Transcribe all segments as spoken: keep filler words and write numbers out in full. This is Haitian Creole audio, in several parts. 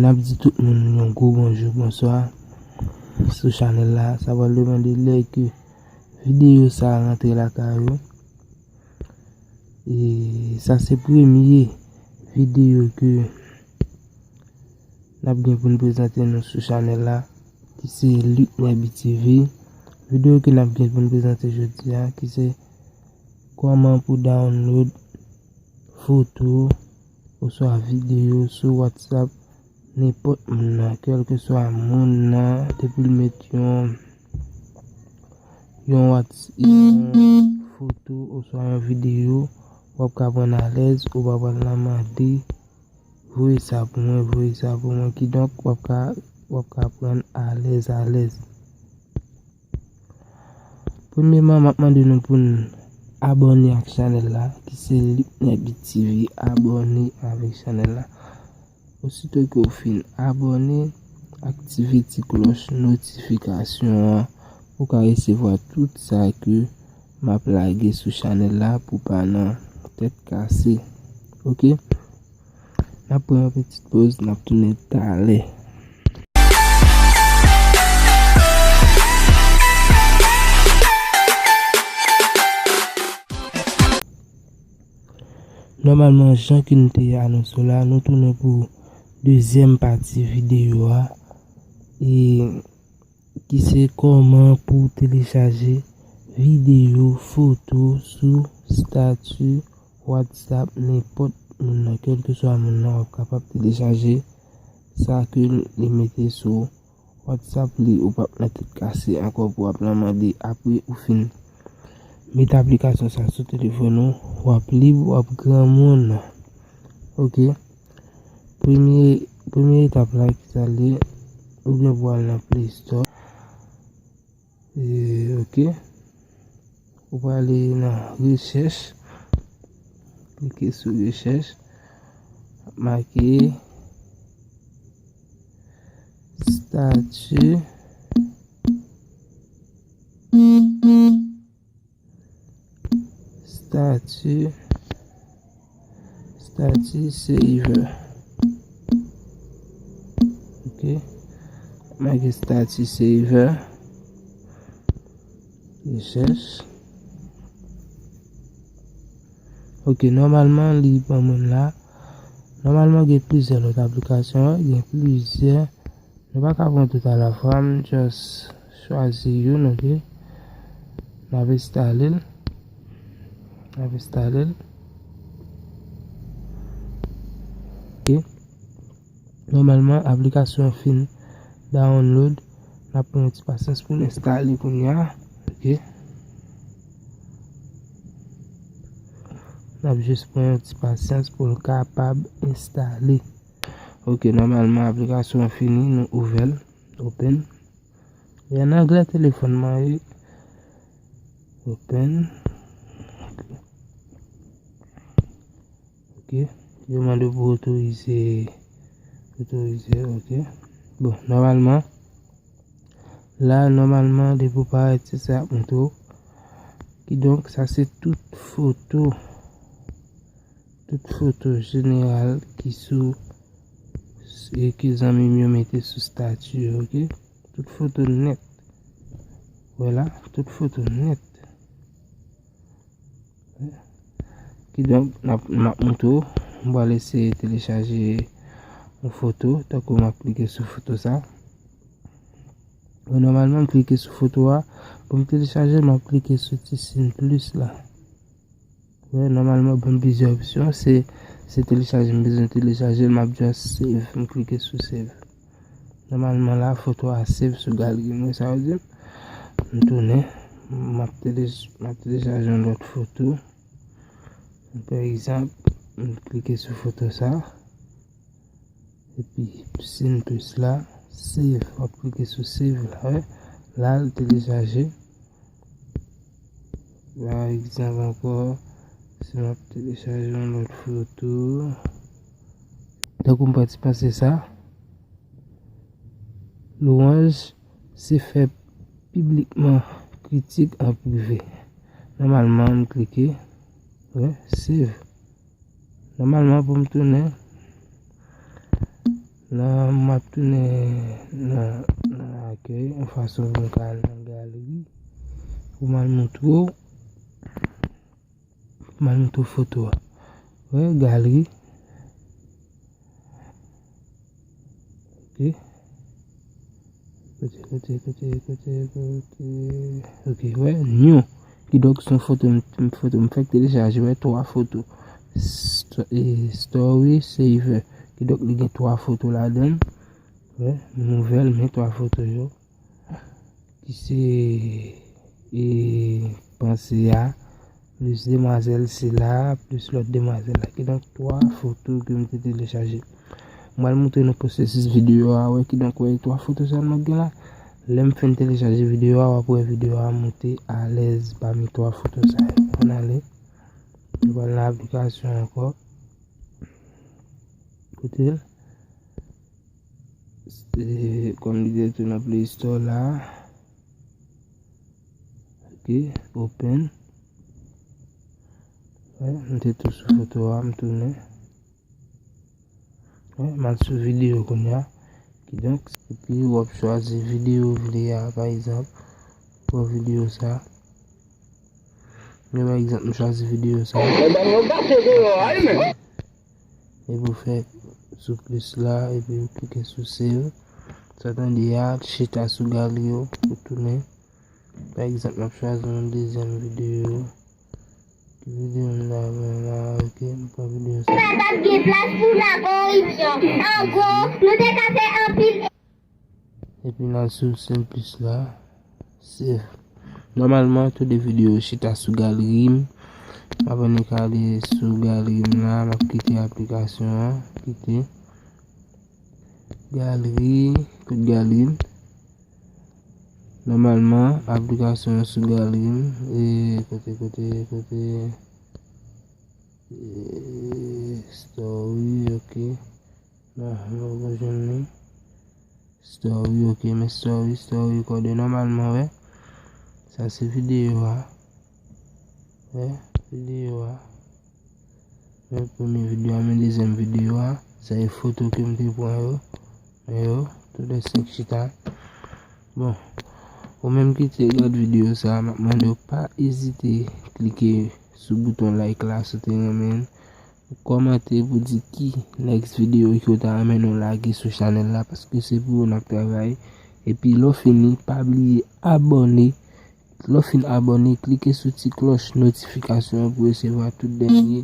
N ap di tout moun yon gwo bonjou, bonswa sou chanèl la. Sa pral demande lè ke videyo sa a rantre lakay ou. E sa se premye videyo ke n ap gen pou n prezante nou sou chanèl la, ki se Luckner B T V. Videyo ke n ap gen pou n prezante jodi a, ki se kòman pou download foto oswa videyo sou WhatsApp nenpòt moun nan, kèlkeswa moun nan, depi l met yon, yon Whats-, yon foto oswa yon videyo, w ap ka pran alèz, ou pa pral nan mande, "Voye sa pou mwen, voye sa pou mwen." Kidonk, w ap ka, w ap ka pran alèz, alèz. Premyèman, m ap mande nou pou n abòne ak chanèl la, ki se Luckner B T V. Abòne avèk chanèl la. Osito ke w fin abòne, aktive ti klòch notifikasyon an pou w ka resevwa tout sa ke m ap lage sou chanèl la pou pa nan tèt kase. Oke? N ap pran yon pitit poz, n ap tounen talè. Nòmalman, jan ke n te anonse w la, nou tounen pou dezyèm pati videyo a, e ki se kòman pou telechaje videyo, foto sou stati WhatsApp nenpòt moun nan, kèlkeswa moun nan, w ap kapab telechaje sa ke li mete sou WhatsApp li, ou p ap nan tèt kase ankò pou w ap nan mande apre ou fin met aplikasyon sa sou telefòn ou, w ap lib, w ap granmoun. Oke. Premye, premye etap la, ki sa l ye, ou gen pou al nan Play Store. E, oke. Ou prale nan rechèch. Klike sou rechèch. Make stati. Stati. Stati saver. Oke. Make stati saver. Rechèch. Oke, nòmalman, li ban mwen la. Nòmalman, gen plizyè lòt aplikasyon, gen plizyè. Nou pa ka pran tout alafwa, m just chwazi youn, oke. N ap enstale l. N ap enstale l. Oke. Nòmalman, aplikasyon an fin download. N ap pran yon ti pasyans pou l enstale kounye a. Oke. N ap jis pran yon ti pasyans pou l kapab enstale. Oke, nòmalman, aplikasyon an fini, nou ouvè l. Open. E an anglè telefòn mwen ye. Open. Oke. Yo mande w pou otorize. Otorize, oke. Bon, nòmalman, la, nòmalman, depi w parèt, se sa y ap montre w. Kidonk, sa se tout foto, tout foto jeneral ki sou, e ke zanmi m yo mete sou stati yo, oke? Tout foto nèt. Vwala, tout foto nèt. Kidonk, n ap, m ap montre w. M pral eseye telechaje yon foto, tankou m ap klike sou foto sa. Bon, nòmalman, m klike sou foto a. Pou m telechaje l, m ap klike sou ti siy plis la. Wè, nòmalman, ban m plizyè opsyon. Se, se telechaje m bezwen telechaje l, m ap just save. M klike sou save. Nòmalman la, foto a save sou galeri mwen, sa vle di m tounen, m ap telech-, m ap telechaje yon lòt foto. Pa egzanp, m klike sou foto sa. Epi, siy plis la, save. W ap klike sou save la, wè. La, l telechaje. Pa egzanp ankò, si m ap telechaje yon lòt foto. Tankou m pati panse sa. Lwanj se fè piblikman kritik an prive. Nòmalman, m klike, wè, save. Nòmalman, pou m tounen, La, m ap tounen nan, nan akèy, yon fason pou m ka al nan galeri. Pou m al montre w, pou m al montre w foto a. Wè, galeri. Ok. Kote, kote, kote, kote, kote. Ok, wè, new. Kidonk, se yon foto, m, m foto, m fèk telechaje, wè, twa foto. Sto-, e, Story Saver. Kidonk, li gen twa foto ladan l. Wè, nouvèl, men twa foto yo. Ki se, e, panse a, plis demwazèl sila, plis lòt demwazèl la. Kidonk, twa foto ke m te telechaje. Mwen al montre nou pwosesis videyo a, wè, kidonk, wè, twa foto sèlman k gen la. Lè m fin telechaje videyo a, w ap wè videyo a monte alèz pami twa foto sa yo. Ann ale. Nou pral nan aplikasyon ankò. Kote l? E, kòm li te tou nan Play Store la. Ok, open. Wè, m te tou sou foto a, m tounen. Wè, m al sou videyo kounye a. Kidonk, epi w ap chwazi videyo w vle a, pa egzanp, pran videyo sa. Men pa egzanp, m chwazi videyo sa. Medam yo gate deyò a, wi, men. Epi w fè sou plis la, epi w klike sou save. Sa tande a, chita sou galeri w, ou tounen. Pa egzanp, m ap chwazi yon dezyèm videyo. Ki videyo m ta pran la? Ok, m pran videyo sa. Pa t ap gen plas pou lakoripsyon. An gwo, nou te ka fè anpil. Epi n al sou save plis la. Save. Nòmalman, tou de videyo chita sou galeri m. M ap annik ale sou galeri m la, m ap kite aplikasyon an, kite. Galeri, kot galeri m? Nòmalman, aplikasyon an sou galeri m. E kote, kote, kote? E, story, ok. Non, m poko jwenn li. Story, ok, men story, story, kòde nòmalman, wè. Sa se videyo a. Wè, videyo a. Men premye videyo a, men dezyèm videyo a. Sa e foto ke m te pran yo. Men yo, tou de senk chita. Bon, ou menm ki te gad videyo sa, m ap mande w pa ezite klike sou bouton like la si w te renmen l. Kòmante pou di ki next videyo ke w ta renmen nou lage sou chanèl la, paske se pou yo n ap travay. Epi lè w fini, pa bliye abòne. Lè w fin abòne, klike sou ti klòch notifikasyon an pou resevwa tout dènye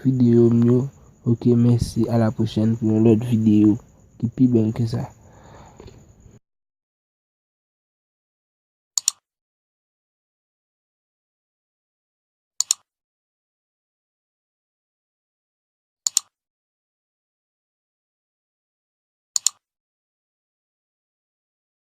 videyo m yo. Ok, mèsi, a la pwochèn pou yon lòt videyo ki pi bèl ke sa.